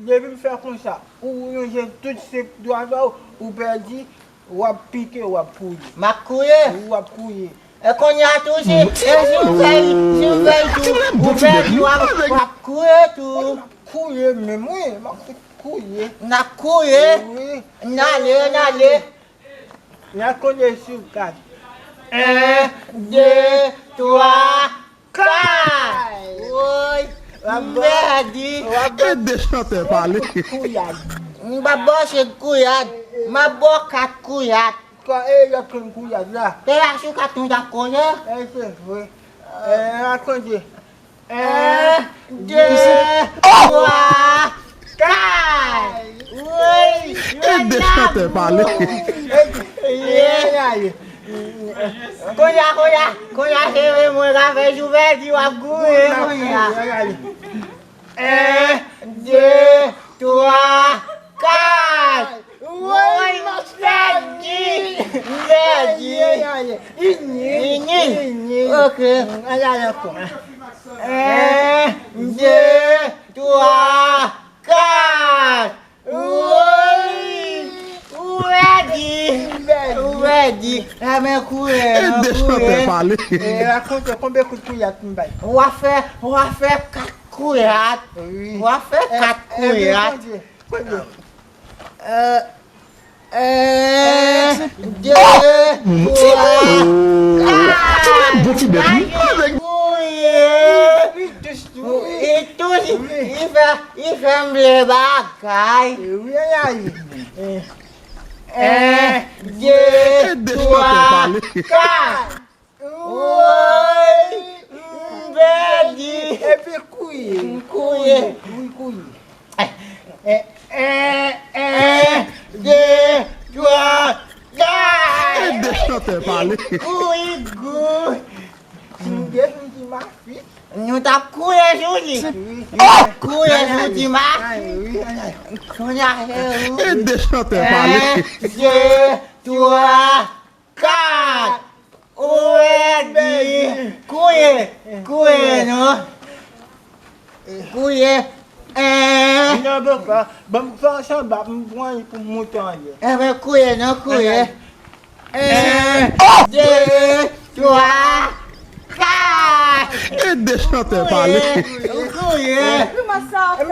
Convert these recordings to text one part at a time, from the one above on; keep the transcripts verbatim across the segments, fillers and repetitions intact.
Depi m fè konsa, ou, ou lonje tout senk dwa sa w, ou pèdi, w ap pike, w ap kouye. M ap kouye? Wi, w ap kouye. E kounye a tou, si, e si m fè, si m fè tou, ou pèdi, w ap, w ap kouye tou. W ap kouye menm, wi, m ap kouye. N ap kouye? Wi. N ale, n ale. N ap konte sou kat. En, de, twa, kat! Woy! M pèdi! E de chantè pale. Kouyad. M pa bò se kouyad. M ap bò kat kouyad. Kwa e lòt konn kouyad la? Te la sou kat nou t ap koze? E se vre. E, n ap konte. En, de, twa, kat! Woy! E de chantè pale. Ye, ye, ye. Kounye a, kounye a, kounye a, se mwen k ap fè jou pèdi, w ap goumen kounye a. En, de, twa, kat! Woy, m pèdi! M pèdi! Ini! Ini! Ini! Ok. Al ale ankò. En, de, twa, kat! Woy! Ou pèdi! Ou pèdi! Enben, kouri, e de chantè pale. E, rakonte, konbyen kout kouyad m bay? W a fè, w a fè kat kouyad. Wi. W a fè kat kouyad. Enben, konbyen? Konbyen? Euh, euh, de, twa, kat. Bon ti bèt, wi. Kouri. Li tous tou, wi. Li tous, wi. Li fè, li fè m vle bagay. Wi, ay, ay. En, de, twa, kat. Woy! M pèdi! Epi kouye. M kouye. Wi, kouye. En, en, en, de, twa, kat! E de chantè pale. Kouye gou. M desann ti mafit. Nou t ap kouye sou li. Wi. Nou t ap kouye sou ti mafit. Ay, wi, ay, ay. Kounye a se ou. E de chantè pale. En, de, twa, kat! Ou pèdi! Kouye! Kouye non! Kouye! En! Nan boka, ban m fè yon chanbap, m pran li pou m moute anlè. Enben kouye non, kouye! En, de, twa, kat! E de chantè pale. Kouye! Kouye!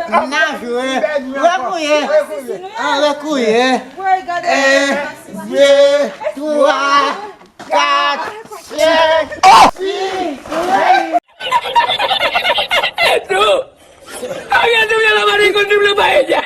N a jwe! Rekouye! An rekouye! En, de, twa, kat, senk, sis. Ariel te vle la mari konn triple paella.